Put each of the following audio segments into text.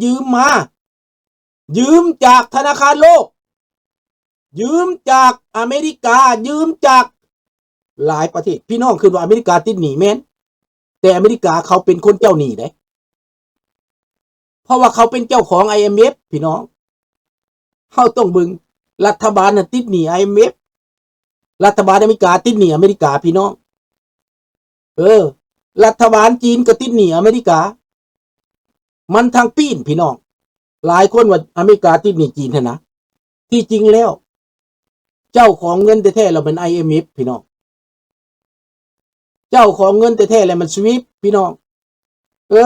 ຢືມມາ ຢືມຈາກທະນາຄານໂລກ ຢືມຈາກອາເມລິກາ ຢືມຈາກຫຼາຍປະເທດ. ພີ່ນ້ອງຄິດວ່າອາເມລິກາຕິດໜີ້? ແມ່ນ, ແຕ່ອາເມລິກາເຂົາເປັນຄົນເຈົ້າໜີ້ເດ້. ເພາະວ່າເຂົາເປັນເຈົ້າຂອງ ໄອເອັມເອັຟ ພີ່ນ້ອງ. ເຮົາຕ້ອງເບິ່ງ, ລັດຖະບານນະຕິດໜີ້ ໄອເອັມເອັຟ ລັດຖະບານອາເມລິກາຕິດໜີ້ອາເມລິກາ ພີ່ນ້ອງ. ເອີ ລັດຖະບານຈີນກໍຕິດໜີ້ອາເມລິກາ. ມັນທັງປີ້ນ ພີ່ນ້ອງ. ຫຼາຍຄົນວ່າອາເມລິກາຕິດໜີ້ຈີນຫັ້ນນະ. ທີ່ຈິງແລ້ວ ເຈົ້າຂອງເງິນແທ້ໆ ລະແມ່ນ ໄອເອັມເອັຟ ພີ່ນ້ອງ. ເຈົ້າຂອງເງິນແທ້ໆ ລະແມ່ນ SWIFT ພີ່ນ້ອງ. ເອີ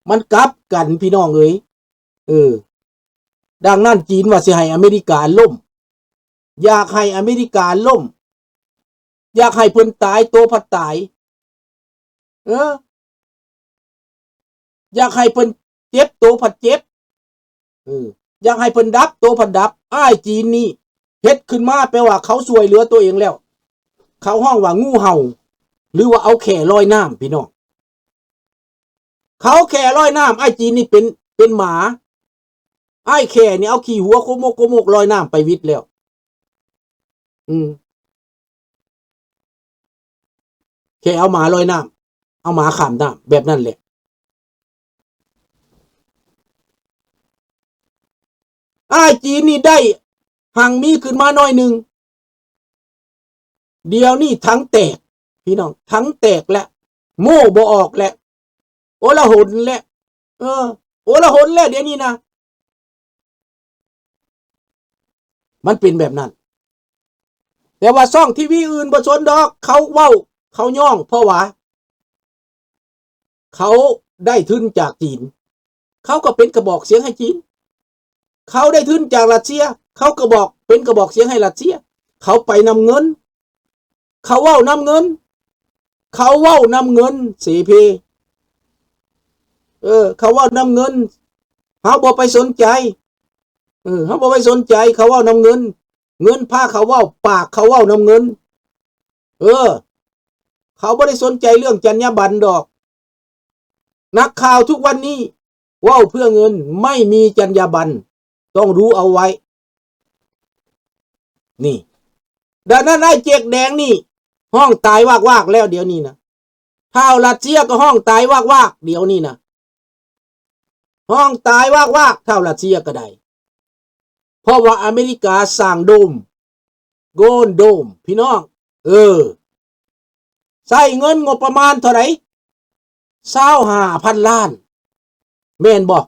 ມັນກັບກັນ ພີ່ນ້ອງເອີຍ. ເອີ ດັ່ງນັ້ນ ຈີນວ່າຊິໃຫ້ອາເມລິກາລົ້ມ, ຢາກໃຫ້ອາເມລິກາລົ້ມ, ຢາກໃຫ້ເພິ່ນຕາຍ ໂຕພັດຕາຍ. ເອີ ຢາກໃຫ້ເພິ່ນເຈັບ ໂຕພັດເຈັບ. ເອີ ຢາກໃຫ້ເພິ່ນດັບ ໂຕພັດດັບ. ອ້າຍຈີນນີ້ເຮັດຂຶ້ນມາ ແປວ່າເຂົາຊ່ວຍເຫຼືອຕົວເອງແລ້ວ. ເຂົາຮ້ອງວ່າງູເຫົ່າ ຫຼືວ່າເອົາແຂ້ລອຍນ້ຳ ພີ່ນ້ອງ. ເຂົາແຂ້ລອຍນ້ຳ, ອ້າຍຈີນນີ້ເປັນ ເປັນໝາ. ອ້າຍແຂ້ນີ້ເອົາຂີ້ຫົວໂກໂມກໂກໂມກລອຍນ້ຳໄປຫວິດແລ້ວ. ອືມ ແຄ່ເອົາໝາລອຍນ້ຳ ເອົາໝາຂ້າມນ້ຳ ແບບນັ້ນແຫຼະ. ອ້າຍຈີນນີ້ໄດ້ຮັ່ງມີຂຶ້ນມາໜ້ອຍໜຶ່ງ, ດຽວນີ້ຖັງແຕກ ພີ່ນ້ອງ, ຖັງແຕກແລ້ວ, ໂມ້ບໍ່ອອກແລ້ວ, ໂອລະຫົນແລ້ວ, ເອີ ໂອລະຫົນແລ້ວດຽວນີ້ນະ. ມັນເປັນແບບນັ້ນ. ແຕ່ວ່າຊ່ອງທີວີອື່ນບໍ່ສົນດອກ, ເຂົາເວົ້າ ເຂົາຍ້ອງ ເພາະວ່າເຂົາໄດ້ທຶນຈາກຈີນ, ເຂົາກໍເປັນກະບອກສຽງໃຫ້ຈີນ. ເຂົາໄດ້ທຶນຈາກຣັດເຊຍ, ເຂົາກໍບອກ ເປັນກະບອກສຽງໃຫ້ຣັດເຊຍ. ເຂົາໄປນຳເງິນ, ເຂົາເວົ້ານຳເງິນ, ເຂົາເວົ້ານຳເງິນເສເພ. ເອີ ເຂົາເວົ້ານຳເງິນ, ເຮົາບໍ່ໄປສົນໃຈ. ເອີ ເຮົາບໍ່ໄປສົນໃຈ, ເຂົາເວົ້ານຳເງິນ, ເງິນພາເຂົາເວົ້າ, ປາກເຂົາເວົ້ານຳເງິນ. ເອີ ເຂົາບໍ່ໄດ້ສົນໃຈເລື່ອງຈັນຍາບັນດອກ. ນັກຂ່າວທຸກວັນນີ້ເວົ້າເພື່ອເງິນ, ໄມ່ມີຈັນຍາບັນ, ຕ້ອງຮູ້ເອົາໄວ້. ນີ້ ດັ່ງນັ້ນ ອ້າຍເຈັກແດງນີ້ຮ້ອງຕາຍວາກໆ ແລ້ວດຽວນີ້ນະ. ທ້າວຣັດເຊຍກໍຮ້ອງຕາຍວາກໆ ດຽວນີ້ນະ, ຮ້ອງຕາຍວາກໆ ທ້າວຣັດເຊຍກໍໄດ້. ເພາະວ່າອາເມລິກາສ້າງໂດມ, ໂກນໂດມ ພີ່ນ້ອງ. ເອີ ໃຊ້ເງິນງົບປະມານເທົ່າໃດ? ຊາວຫ້າພັນລ້ານ ແມ່ນບໍ່?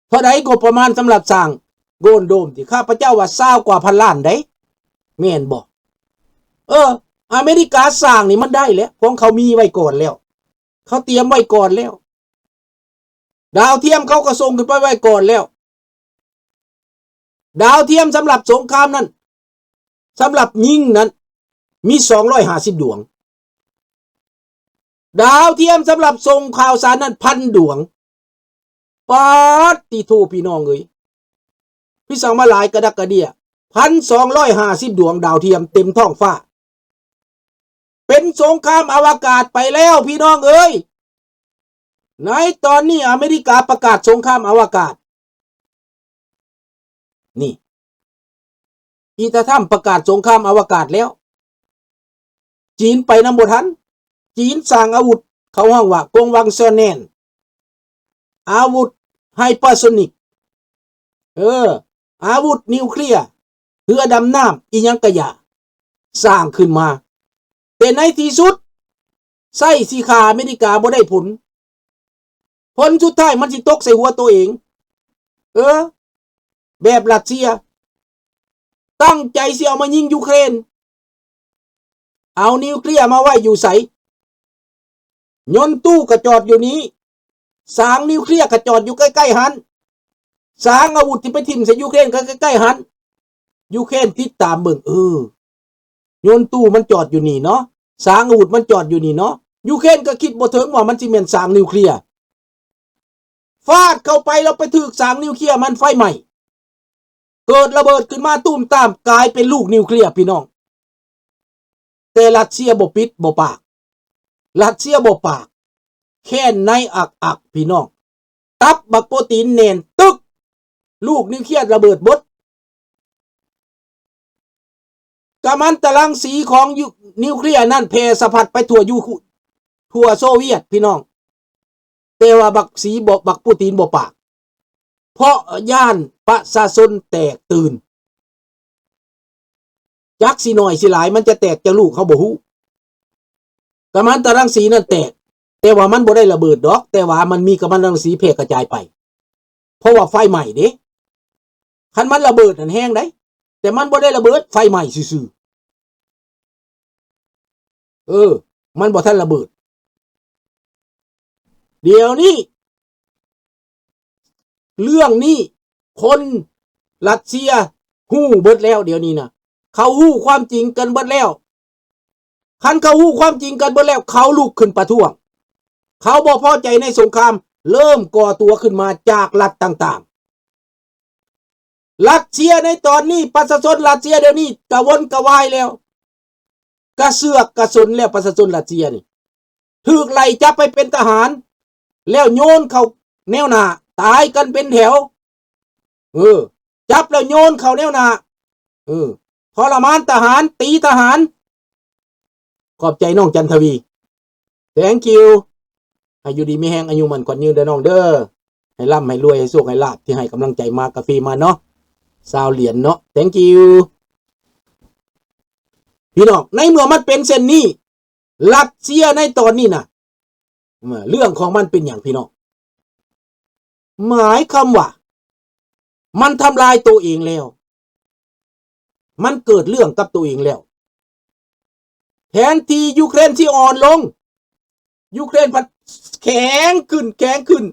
ເທົ່າໃດງົບປະມານສຳລັບສ້າງໂກນໂດມ? ທີ່ຂ້າພະເຈົ້າວ່າຊາວກວ່າພັນລ້ານໃດ໋ ແມ່ນບໍ່? ເອີ ອາເມລິກາສ້າງນີ້ມັນໄດ້ແລ້ວ, ຂອງເຂົາມີໄວ້ກ່ອນແລ້ວ, ເຂົາຕຽມໄວ້ກ່ອນແລ້ວ. ດາວທຽມເຂົາກໍສົ່ງຂຶ້ນໄປໄວ້ກ່ອນແລ້ວ. ດາວທຽມສຳລັບສົງຄາມນັ້ນ, ສຳລັບຍິງນັ້ນ ມີສອງຮ້ອຍຫ້າສິບດວງ. ດາວທຽມສຳລັບສົ່ງຂ່າວສານນັ້ນ ພັນດວງ. ປາດຕິໂທ ພີ່ນ້ອງເອີຍ, ຄືສັ່ງມາຫຼາຍກະດັກກະເດຍ, ພັນສອງຮ້ອຍຫ້າສິບດວງດາວທຽມເຕັມທ້ອງຟ້າ. ເປັນສົງຄາມອະວະກາດໄປແລ້ວ ພີ່ນ້ອງເອີຍ. ໃນຕອນນີ້ອາເມລິກາປະກາດສົງຄາມອະວະກາດ. ນີ້ ອີຕາທຳປະກາດສົງຄາມອະວະກາດແລ້ວ. ຈີນໄປນຳບໍ່ທັນ. ຈີນສ້າງອາວຸດ ເຂົາຮ້ອງວ່າກົງວັງຊອນແນນ, ອາວຸດໄຮເປີໂຊນິກ, ເອີ ອາວຸດນິວເຄລຍ, ເຮືອດຳນ້ຳ ອີ່ຫຍັງກະຢ່າ ສ້າງຂຶ້ນມາ. ແຕ່ໃນທີ່ສຸດ ໃຊ້ຊິຂ້າອາເມລິກາບໍ່ໄດ້ຜົນ. ຜົນສຸດທ້າຍມັນຊິຕົກໃສ່ຫົວໂຕເອງ. ເອີ ແບບຣັດເຊຍ ຕັ້ງໃຈຊິເອົາມາຍິງຢູເຄຣນ. ເອົານິວເຄລຍມາໄວ້ຢູ່ໃສ? ຍົນຕູ້ກໍຈອດຢູ່ນີ້, ສາງນິວເຄລຍກໍຈອດຢູ່ໃກ້ໆຫັ້ນ, ສາງອາວຸດທີ່ໄປຖິ້ມໃສ່ຢູເຄຣນກໍໃກ້ໆຫັ້ນ. ຢູເຄຣນຕິດຕາມເບິ່ງ, ເອີ ຍົນຕູ້ມັນຈອດຢູ່ນີ້ເນາະ, ສາງອາວຸດມັນຈອດຢູ່ນີ້ເນາະ. ຢູເຄຣນກໍຄິດບໍ່ເຖິງວ່າມັນຊິແມ່ນສາງນິວເຄລຍ. ຟາດເຂົ້າໄປແລ້ວໄປຖືກສາງນິວເຄລຍ ມັນໄຟໄໝ້, ເກີດລະເບີດຂຶ້ນມາຕູມຕາມ ກາຍເປັນລູກນິວເຄລຍ ພີ່ນ້ອງ. ແຕ່ຣັດເຊຍບໍ່ປິດບໍ່ປາກ, ຣັດເຊຍບໍ່ປາກ, ແຄ້ນໃນອັກໆ ພີ່ນ້ອງ. ຕັບບັກໂປຣຕີນແໜ້ນຕຶກ ລູກນິວເຄລຍລະເບີດເບິດ. ກຳມັນຕະລັງສີຂອງຢູ ນິວເຄລຍນັ້ນແຜ່ສະພັດໄປທົ່ວຢູ ທົ່ວໂຊວຽດ ພີ່ນ້ອງ. ແຕ່ວ່າບັກສີບໍ່ ບັກປູຕີນບໍ່ປາກ ເພາະຢ້ານປະຊາຊົນແຕກຕື່ນ. ຈັກຊິໜ້ອຍຊິຫຼາຍ ມັນຈະແຕກຈັກລູກ ເຮົາບໍ່ຮູ້. ກຳມັນຕະລັງສີນັ້ນແຕກ ແຕ່ວ່າມັນບໍ່ໄດ້ລະເບີດດອກ ແຕ່ວ່າມັນມີກຳມັນຕະລັງສີແຜ່ກະຈາຍໄປ ເພາະວ່າໄຟໄໝ້ເດ້. ຄັນມັນລະເບີດຫັ້ນແຮງໃດ໋ ແຕ່ມັນບໍ່ໄດ້ລະເບີດ ໄຟໄໝ້ຊື່ໆ. ເອີ ມັນບໍ່ທັນລະເບີດ. ດຽວນີ້ ເລື່ອງນີ້ຄົນຣັດເຊຍຮູ້ເບິດແລ້ວ ດຽວນີ້ນະ ເຂົາຮູ້ຄວາມຈິງກັນເບິດແລ້ວ. ຄັນເຂົາຮູ້ຄວາມຈິງກັນເບິດແລ້ວ ເຂົາລຸກຂຶ້ນປະທ້ວງ. ເຂົາບໍ່ພໍໃຈໃນສົງຄາມ ເລີ່ມກໍ່ຕົວຂຶ້ນມາຈາກລັດຕ່າງໆ. ຣັດເຊຍໃນຕອນນີ້ ປະຊາຊົນຣັດເຊຍດຽວນີ້ກະວົນກະວາຍແລ້ວ ກະເຊືອກກະສົນແລ້ວ. ປະຊາຊົນຣັດເຊຍນີ້ຖືກໄລ່ຈັບໄປເປັນທະຫານ ແລ້ວໂຍນເຂົ້າແນວໜ້າ ຕາຍກັນເປັນແຖວ. ເອີ ຈັບແລ້ວໂຍນເຂົ້າແນວໜ້າ ເອີ ທໍລະມານທະຫານ ຕີທະຫານ. ຂອບໃຈນ້ອງຈັນທະວີ Thank you. ໃຫ້ຢູ່ດີມີແຮງ ອາຍຸໝັ້ນຂວັນຍືນເດີນ້ອງເດີ ໃຫ້ລ່ຳໃຫ້ລວຍ ໃຫ້ໂຊກໃຫ້ລາບ ທີ່ໃຫ້ກຳລັງໃຈມາກາເຟມາເນາະ ຊາວຫຼຽນເນາະ Thank you. ພີ່ນ້ອງ ໃນເມື່ອມັນເປັນເຊັ່ນນີ້ ຣັດເຊຍໃນຕອນນີ້ນະ ເລື່ອງຂອງມັນເປັນຫຍັງພີ່ນ້ອງ? ໝາຍຄວາມວ່າມັນທຳລາຍໂຕເອງແລ້ວ ມັນເກີດເລື່ອງກັບໂຕເອງແລ້ວ. ແທນທີ່ຢູເຄຣນຊິອ່ອນລົງ ຢູເຄຣນພັດແຂງຂຶ້ນ ແຂງຂຶ້ນ.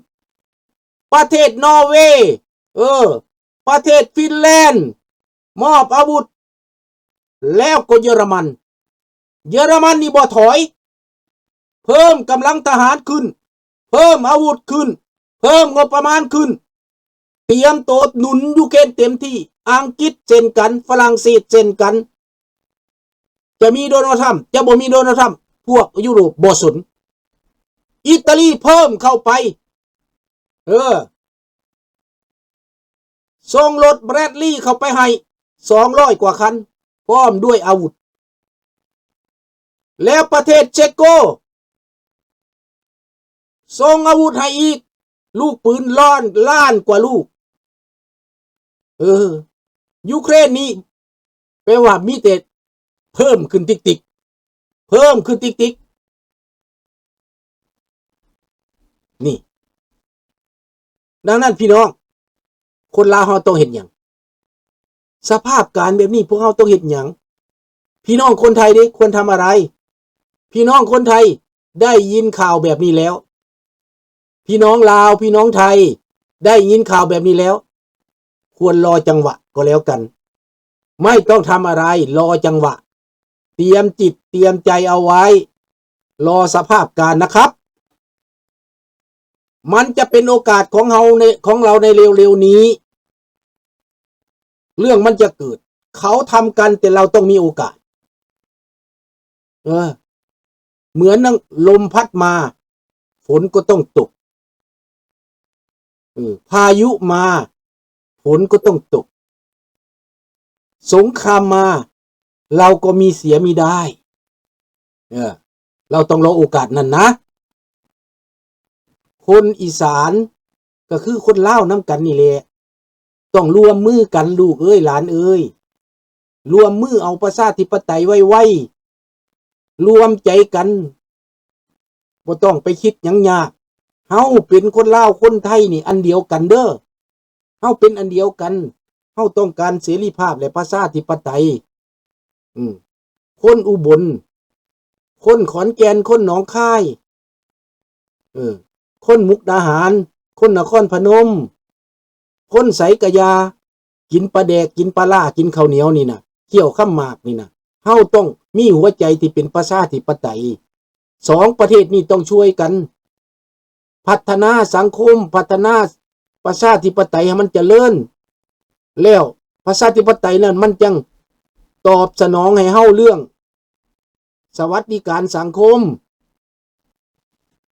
ປະເທດນໍເວ ເອີ ປະເທດຟິນແລນ ມອບອາວຸດ ແລ້ວກໍເຢຍລະມັນ ເຢຍລະມັນນີ້ບໍ່ຖອຍ ເພີ່ມກຳລັງທະຫານຂຶ້ນ ເພີ່ມອາວຸດຂຶ້ນ ເພີ່ມງົບປະມານຂຶ້ນ ຕຽມໂຕໜູນຢູເຄຣນເຕັມທີ່. ອັງກິດເຊັ່ນກັນ ຝຣັ່ງເສດເຊັ່ນກັນ. ຈະມີໂດນັລທຳ ຈະບໍ່ມີໂດນັລທຳ ພວກຢູໂຣບບໍ່ສົນ. ອີຕາລີເພີ່ມເຂົ້າໄປ ເອີ ສົ່ງລົດແບຣດລີເຂົ້າໄປໃຫ້ສອງຮ້ອຍກວ່າຄັນ ພ້ອມດ້ວຍອາວຸດ. ແລ້ວປະເທດເຊັກໂກ ສົ່ງອາວຸດໃຫ້ອີກ ລູກປືນລ້ານ ລ້ານກວ່າລູກ. ເອີ ຢູເຄຣນນີ້ ແປວ່າມີແຕ່ເພີ່ມຂຶ້ນຕິກໆ ເພີ່ມຂຶ້ນຕິກໆ ນີ້. ດັ່ງນັ້ນ ພີ່ນ້ອງ ຄົນລາວເຮົາຕ້ອງເຮັດຫຍັງ? ສະພາບການແບບນີ້ ພວກເຮົາຕ້ອງເຮັດຫຍັງ? ພີ່ນ້ອງຄົນໄທເດ ຄວນທຳອະໄລ? ພີ່ນ້ອງຄົນໄທໄດ້ຍິນຂ່າວແບບນີ້ແລ້ວ ພີ່ນ້ອງລາວ ພີ່ນ້ອງໄທ ໄດ້ຍິນຂ່າວແບບນີ້ແລ້ວ ຄວນລໍຈັງຫວະກໍແລ້ວກັນ. ໄມ່ຕ້ອງທຳອະໄລ ລໍຈັງຫວະ ຕຽມຈິດຕຽມໃຈເອົາໄວ້ ລໍສະພາບການນະຄັບ. ມັນຈະເປັນໂອກາດຂອງເຮົາໃນ ຂອງລາວໃນເລັວໆນີ້ ເລື່ອງມັນຈະເກີດ. ເຂົາທຳກັນ ແຕ່ລາວຕ້ອງມີໂອກາດ. ເອີ ເໝືອນດັ່ງລົມພັດມາ ຝົນກໍຕ້ອງຕົກ. ເອີ ພາຍຸມາ ຝົນກໍຕ້ອງຕົກ. ສົງຄາມມາ ເຮົາກໍມີເສຍມີໄດ້. ເອີ ເຮົາຕ້ອງລໍໂອກາດນັ້ນນະ. ຄົນອີສານກໍຄືຄົນລາວນຳກັນນີ້ແຫຼະ ຕ້ອງຮ່ວມມືກັນ ລູກເອີຍ ຫຼານເອີຍ. ຮ່ວມມືເອົາປະຊາທິປະໄຕໄວໆ ຮ່ວມໃຈກັນ ບໍ່ຕ້ອງໄປຄິດຫຍັງຍາກ. ເຮົາເປັນຄົນລາວຄົນໄທນີ້ອັນດຽວກັນເດີ. ເຮົາເປັນອັນດຽວກັນ. ເຮົາຕ້ອງການເສລີພາບ ແລະ ປະຊາທິປະໄຕ. ອືມ ຄົນອຸບົນ ຄົນຂອນແກ່ນ ຄົນໜອງຄາຍ ເອີ ຄົນມຸກດາຫານ ຄົນນະຄອນພະນົມ ຄົນໃສກະຢ່າ ກິນປາແດກ ກິນປາລ້າ ກິນເຂົ້າໜຽວນີ້ນະ ຂ້ຽວຄຳໝາກນີ້ນະ ເຮົາຕ້ອງມີຫົວໃຈທີ່ເປັນປະຊາທິປະໄຕ. ສອງປະເທດນີ້ຕ້ອງຊ່ວຍກັນ ພັດທະນາສັງຄົມ ພັດທະນາປະຊາທິປະໄຕໃຫ້ມັນຈະເລີນ ແລ້ວປະຊາທິປະໄຕນັ້ນມັນຈັ່ງຕອບສະໜອງໃຫ້ເຮົາເລື່ອງສະຫວັດດີການສັງຄົມ.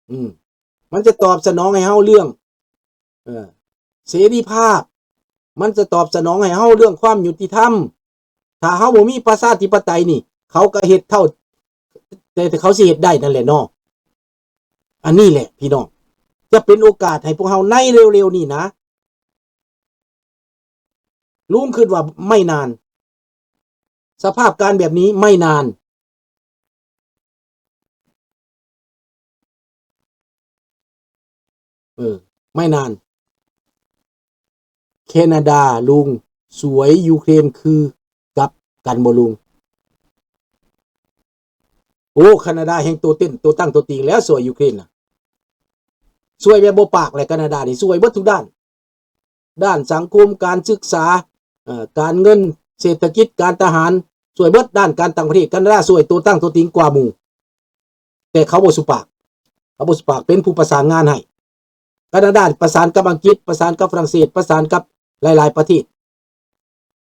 ອືມ ມັນຈະຕອບສະໜອງໃຫ້ເຮົາເລື່ອງ ເອີ ເສລີພາບ ມັນຈະຕອບສະໜອງໃຫ້ເຮົາເລື່ອງຄວາມຍຸຕິທຳ. ຖ້າເຮົາບໍ່ມີປະຊາທິປະໄຕນີ້ ເຂົາກໍເຮັດເທົ່າ ແຕ່ ແຕ່ເຂົາຊິເຮັດໄດ້ນັ້ນແຫຼະເນາະ. ອັນນີ້ແຫຼະພີ່ນ້ອງ ຈະເປັນໂອກາດໃຫ້ພວກເຮົາໃນເລັວໆນີ້ນະ. ລຸງຄິດວ່າໄມ່ນານ ສະພາບການແບບນີ້ໄມ່ນານ. ເອີ ໄມ່ນານ. ແຄນາດາລຸງ ສວຍຢູເຄຣນຄືກັບກັນບໍ່ລຸງ? ໂອ້ ແຄນາດາແຮ່ງໂຕເຕັ້ນ ໂຕຕັ້ງໂຕຕີງແລ້ວ ສວຍຢູເຄຣນນະ. ສວຍແບບບໍ່ປາກແຫຼະ ແຄນາດານີ້ ສວຍເບິດທຸກດ້ານ. ດ້ານສັງຄົມ, ການສຶກສາ, ເອີ ການເງິນ, ເສດຖະກິດ, ການທະຫານ, ຊ່ວຍເບິດ. ດ້ານການຕ່າງປະເທດ ການາດາຊ່ວຍໂຕຕັ້ງໂຕຕີງກວ່າໝູ່, ແຕ່ເຂົາບໍ່ສຸປາກ, ເຂົາບໍ່ສຸປາກ, ເປັນຜູ້ປະສານງານໃຫ້. ການາດາປະສານກັບອັງກິດ, ປະສານກັບຝຣັ່ງເສດ, ປະສານກັບຫຼາຍໆປະເທດ.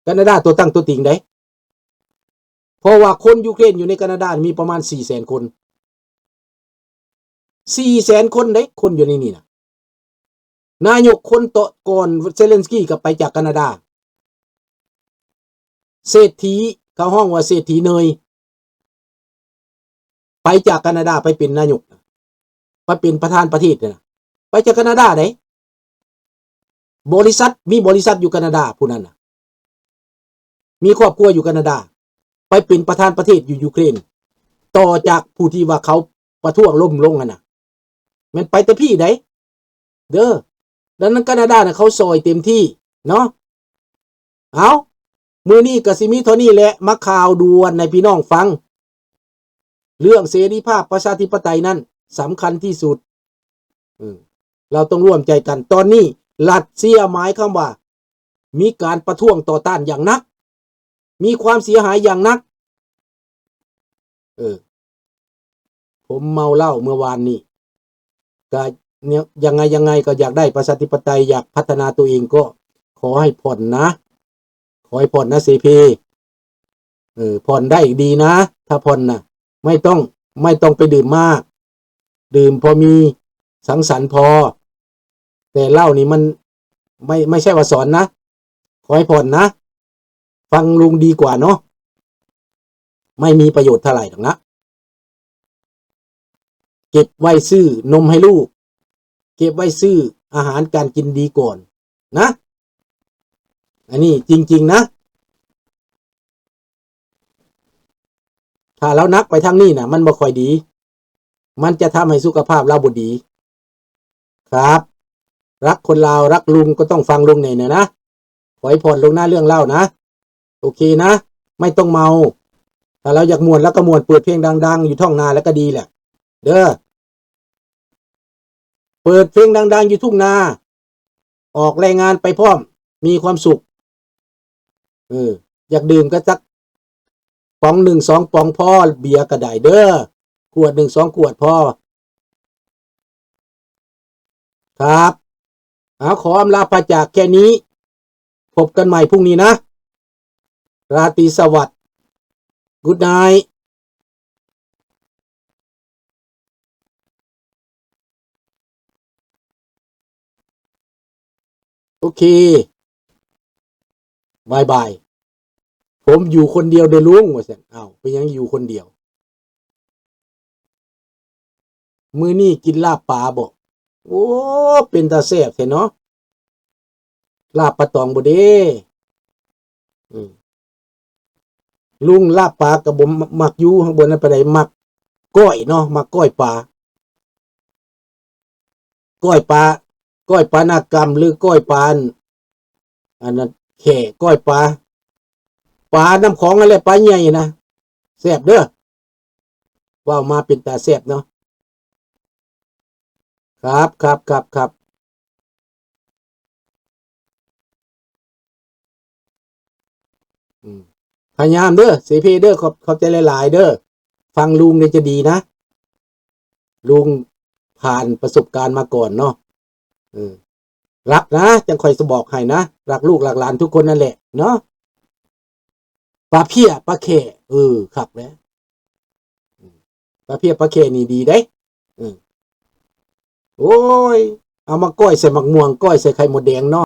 ການາດາໂຕຕັ້ງໂຕຕີງເດ້, ເພາະວ່າຄົນຢູເຄຣນຢູ່ໃນການາດາມີປະມານສີ່ແສນຄົນ. ສີ່ແສນຄົນເດ້ ຄົນຢູ່ໃນນີ້ນະ. ນາຍົກຄົນໂຕະກ່ອນເຊເລັນສກີກໍໄປຈາກການາດາ. ເສດຖີ ເຂົາຮ້ອງວ່າເສດຖີເນີຍ ໄປຈາກການາດາໄປເປັນນາຍົກ ໄປເປັນປະທານປະເທດນະ ໄປຈາກການາດາເດ້. ບໍລິສັດ ມີບໍລິສັດຢູ່ການາດາ ຜູ້ນັ້ນນະ ມີຄອບຄົວຢູ່ການາດາ ໄປເປັນປະທານປະເທດຢູ່ຢູເຄຣນ ຕໍ່ຈາກຜູ້ທີ່ວ່າເຂົາປະທ້ວງລົ້ມລົງຫັ້ນນະ. ແມ່ນໄປແຕ່ພີ້ໃດ ເດີ. ດັ່ງນັ້ນການາດານະ ເຂົາຊ່ອຍເຕັມທີ່ເນາະ. ເອົາ ມື້ນີ້ກໍຊິມີເທົ່ານີ້ແຫຼະ ມາຂ່າວດ່ວນໃຫ້ພີ່ນ້ອງຟັງ. ເລື່ອງເສລີພາບປະຊາທິປະໄຕນັ້ນສຳຄັນທີ່ສຸດ. ເອີ ເຮົາຕ້ອງຮ່ວມໃຈກັນ. ຕອນນີ້ຣັດເຊຍໝາຍຄວາມວ່າມີການປະທ້ວງຕໍ່ຕ້ານຢ່າງໜັກ, ມີຄວາມເສຍຫາຍຢ່າງໜັກ. ເອີ ຜົມເມົາເຫຼົ້າເມື່ອວານນີ້ ກະ ຍັງໄງ ຍັງໄງກໍຢາກໄດ້ປະຊາທິປະໄຕ, ຢາກພັດທະນາຕົວເອງ ກໍຂໍໃຫ້ຜ່ອນນະ. ຂໍໃຫ້ຜ່ອນນະເສເພ. ເອີ ຜ່ອນໄດ້ດີນະ ຖ້າຜ່ອນນະ. ໄມ່ຕ້ອງ ໄມ່ຕ້ອງໄປດື່ມມາກ, ດື່ມພໍມີ ສັງສັນພໍ, ແຕ່ເຫຼົ້ານີ້ມັນ ໄມ່ ໄມ່ໃຊ່ວ່າສອນນະ. ຂໍໃຫ້ຜ່ອນນະ. ຟັງລຸງດີກວ່າເນາະ. ໄມ່ມີປະໂຫຍດເທົ່າໃດດອກນະ. ເກັບໄວ້ຊື້ນົມໃຫ້ລູກ, ເກັບໄວ້ຊື້ອາຫານການກິນດີກ່ອນນະ. ອັນນີ້ຈິງໆນະ. ຖ້າລາວໜັກໄປທາງນີ້ນະ ມັນບໍ່ຄ່ອຍດີ, ມັນຈະທຳໃຫ້ສຸຂະພາບລາວບໍ່ດີ. ຄັບ ຮັກຄົນລາວ ຮັກລຸງກໍຕ້ອງຟັງລຸງແດ່ນະ. ຂໍໃຫ້ຜ່ອນລົງນະເລື່ອງລາວນະ. ໂອເຄນະ ໄມ່ຕ້ອງເມົາ. ຖ້າລາວຢາກມ່ວນ ລາວກໍມ່ວນ, ເປີດເພງດັງໆຢູ່ທ້ອງນາ ແລ້ວກໍດີແຫຼະເດີ. ເປີດເພງດັງໆຢູ່ທົ່ງນາ, ອອກແຮງງານໄປພ້ອມ, ມີຄວາມສຸກ. ເອີ ຢາກດື່ມກໍຈັກປ໋ອງໜຶ່ງສອງປ໋ອງພໍ, ເບຍກໍໄດ້ເດີ, ຂວດໜຶ່ງສອງຂວດພໍ. ຄັບ ເອົາ ຂໍອຳລາພາຈາກແຄ່ນີ້. ພົບກັນໃໝ່ພຸ່ງນີ້ນະ. ລາຕີສະຫວັດ. Good night. ໂອເຄ ບາຍບາຍ. ຜົມຢູ່ຄົນດຽວເດີລຸງ ວ່າຊັ້ນ. ອ້າວ ເປັນຫຍັງຢູ່ຄົນດຽວ? ມື້ນີ້ກິນລາບປາບໍ? ໂອ້ ເປັນຕາແຊບແທ້ເນາະ. ລາບປາຕອງບໍເດ? ອືມ ລຸງ ລາບປາກໍບໍ່ ມັກຢູ່ ບໍ່ນັ້ນປານໃດ, ມັກກ້ອຍເນາະ, ມັກກ້ອຍປາ. ກ້ອຍປາ ກ້ອຍປານາກຳ ຫຼື ກ້ອຍປາ ອັນ ອັນນັ້ນແຂ້ ກ້ອຍປາ ປານ້ຳຂອງນັ້ນແຫຼະ ປາໃຫຍ່ນະ ແຊບເດີ. ເວົ້າມາເປັນຕາແຊບເນາະ. ຄັບ ຄັບ ຄັບ ຄັບ. ອືມ ພະຍາຍາມເດີ ເສເພເດີ. ຂອບ ຂອບໃຈຫຼາຍໆເດີ. ຟັງລຸງນີ້ຈະດີນະ, ລຸງຜ່ານປະສົບການມາກ່ອນເນາະ. ເອີ ຮັກນະ ຈັ່ງຂ້ອຍຊິບອກໃຫ້ນະ, ຮັກລູກຮັກຫຼານທຸກຄົນນັ້ນແຫຼະເນາະ. ປາເພຍປາແຂ້ ເອີ ຄັກແຫຼະ. ປາເພຍປາແຂ້ນີ້ດີເດ້. ເອີ ໂອ້ຍ ເອົາມາກ້ອຍໃສ່ໝາກມ່ວງ ກ້ອຍໃສ່ໄຂ່ມົດແດງເນາະ